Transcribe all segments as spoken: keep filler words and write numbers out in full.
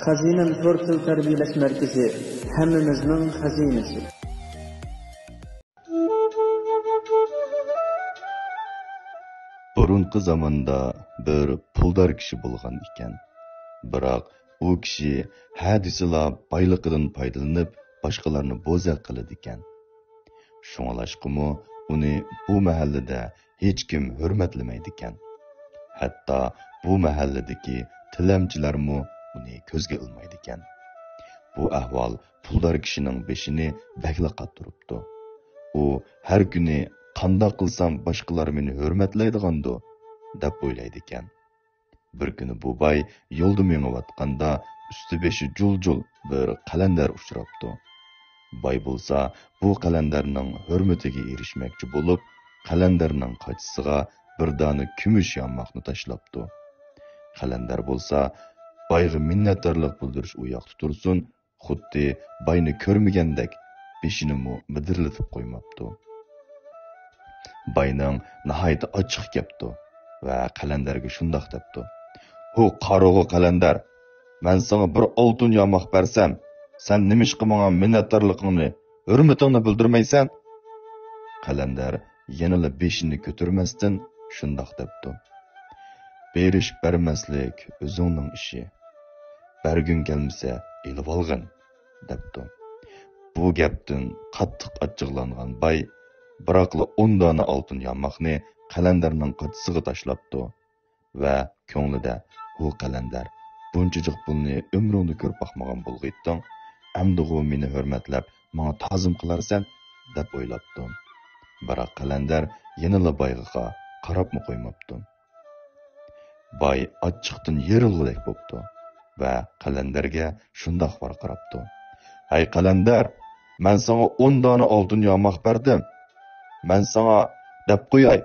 خەزىنەم تور تىل تەربىيەلەش مەركىزى، ھەممىمىزنىڭ خەزىنىسى. بۇرۇنقى زاماندا بىر پۇلدار كىشى بولغان ئىكەن. بىراق ئۇ كىشى ھە دېسىلا بايلىقىدىن پايدىلىنىپ، باشقىلارنى بوزەك قىلىدىكەن. شۇڭلاشقىمۇ ئۇنى بۇ مەھەللىدە ھېچكىم ھۆرمەتلىمەيدىكەن. ھەتتا بۇ مەھەللىدىكى تىلەمچىلەرمۇ ئۇنى كۆزگە ئىلمايدىكەن. بۇ ئەھۋال پۇلدار كىشىنىڭ بېشىنى بەكلا قاتۇرۇپتۇ. ئۇ ھەر كۈنى، «قانداق قىلسام باشقىلار مېنى ھۆرمەتلەيدىغاندۇ؟» دەپ ئويلايدىكەن. بىر كۈنى بۇ باي يولدا مېڭىۋاتقاندا، ئۈستى بېشى جۇل-جۇل بىر قەلەندەر ئۇچراپتۇ. باي بولسا بۇ قەلەندەرنىڭ ھۆرمىتىگە ئېرىشمەكچى بولۇپ، قەلەندەرنىڭ قاچىسىغا بىر دانە كۈمۈش ياماقنى تاشلاپتۇ. قەلەندەر بولسا بايغا مىننەتدارلىق بىلدۈرۈش ئۇ ياقتا تۇرسۇن، خۇددى باينى كۆرمىگەندەك بېشىنىمۇ مىدىرلىتىپ قويماپتۇ. باينىڭ ناھايىتى ئاچچىقى كەپتۇ ۋە قەلەندەرگە شۇنداق دەپتۇ: «ھۇ قارىغۇ قەلەندەر، مەن ساڭا بىر ئالتۇن ياماق بەرسەم، سەن نېمىشقا ماڭا مىننەتدارلىقىڭنى، ھۆرمىتىڭنى بىلدۈرمەيسەن؟» قەلەندەر يەنىلا بېشىنى كۆتۈرمەستىن شۇنداق دەپتۇ: «بېرىش بەرمەسلىك ئۆزۈڭنىڭ ئىشى. بەرگۈڭ كەلمىسە ئېلىۋالغىن» دەپتۇ. بۇ گەپتىن قاتتىق ئاچچىقلانغان باي بىراقلا ئون دانە ئالتۇن ياماقنى قەلەندەرنىڭ قاچىسىغا تاشلاپتۇ ۋە كۆڭلىدە: «ھۇ قەلەندەر، بۇنچىجىق پۇلنى ئۆمرۈڭدە كۆرۈپ باقمىغان بولغىيتتىڭ، ئەمدىغۇ مېنى ھۆرمەتلەپ ماڭا تازىم قىلارسەن» دەپ ئويلاپتۇ. بىراق قەلەندەر يەنىلا بايغا قاراپمۇ قويماپتۇ. باي ئاچچىقتىن يېرىلغۇدەك بوپتۇ ۋە قەلەندەرگە شۇنداق ۋارقىراپتۇ: «ھەي قەلەندەر، مەن ساڭا ئون دانە ئالتۇن ياماق بەردىم. مەن ساڭا دەپ قوياي،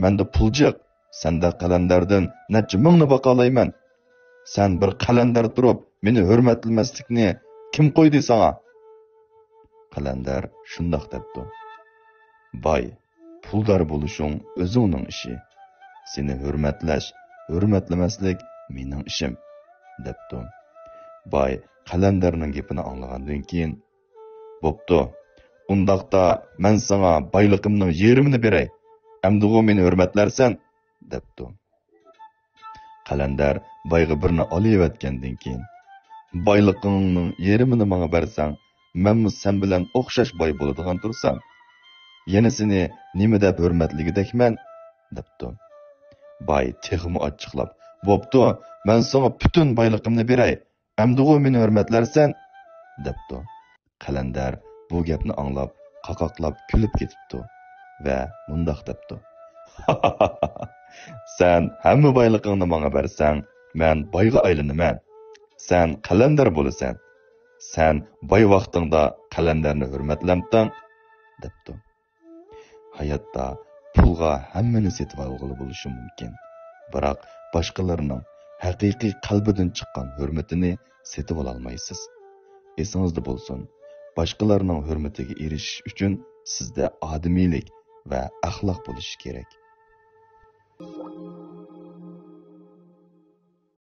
مەندە پۇل جىق، سەندەك قەلەندەردىن نەچچە مىڭنى باقالايمەن. سەن بىر قەلەندەر تۇرۇپ مېنى ھۆرمەتلىمەسلىكنى كىم قويدى ساڭا؟» قەلەندەر شۇنداق دەپتۇ: «باي، پۇلدار بولۇشۇڭ ئۆزۈڭنىڭ ئىشى. سېنى ھۆرمەتلەش، ھۆرمەتلىمەسلىك مېنىڭ ئىشىم» دەپتۇ. باي قەلەندەرنىڭ گېپىنى ئاڭلىغاندىن كېيىن: «بوپتۇ، ئۇنداقتا مەن ساڭا بايلىقىمنىڭ يېرىمىنى بېرەي، ئەمدىغۇ مېنى ھۆرمەتلەرسەن» دەپتۇ. قەلەندەر بايغا بىرنى ئالىۋەتكەندىن كېيىن: «بايلىقىڭنىڭ يېرىمىنى ماڭا بەرسەڭ، مەنمۇ سەن بىلەن ئوخشاش باي بولىدىغان تۇرسام، يەنە سېنى نېمە دەپ ھۆرمەتلىگۈدەكمەن؟» دەپتۇ. باي تېخىمۇ ئاچچىقلاپ: «بوپتۇ، مەن ساڭا پۈتۈن بايلىقىمنى بېرەي، ئەمدىغۇ مېنى ھۆرمەتلەرسەن» دەپتۇ. قەلەندەر بۇ گەپنى ئاڭلاپ، قاقاقلاپ كۈلۈپ كېتىپتۇ ۋە مۇنداق دەپتۇ: «سەن ھەممە بايلىقىڭنى ماڭا بەرسەڭ، مەن بايغا ئايلىنىمەن. سەن قەلەندەر بولىسەن. سەن باي ۋاقتىڭدا قەلەندەرنى ھۆرمەتلەمتىڭ؟» دەپتۇ. ھاياتتا پۇلغا ھەممىنى سېتىۋالغىلى بولۇشى مۇمكىن، بىراق باشقىلارنىڭ ھەقىقىي قەلبىدىن چىققان ھۆرمىتىنى سېتىۋالالمايسىز. ئېسىڭىزدە بولسۇن، باشقىلارنىڭ ھۆرمىتىگە ئېرىشىش ئۈچۈن سىزدە ئادىمىيلىك ۋە ئەخلاق بولۇشى كېرەك.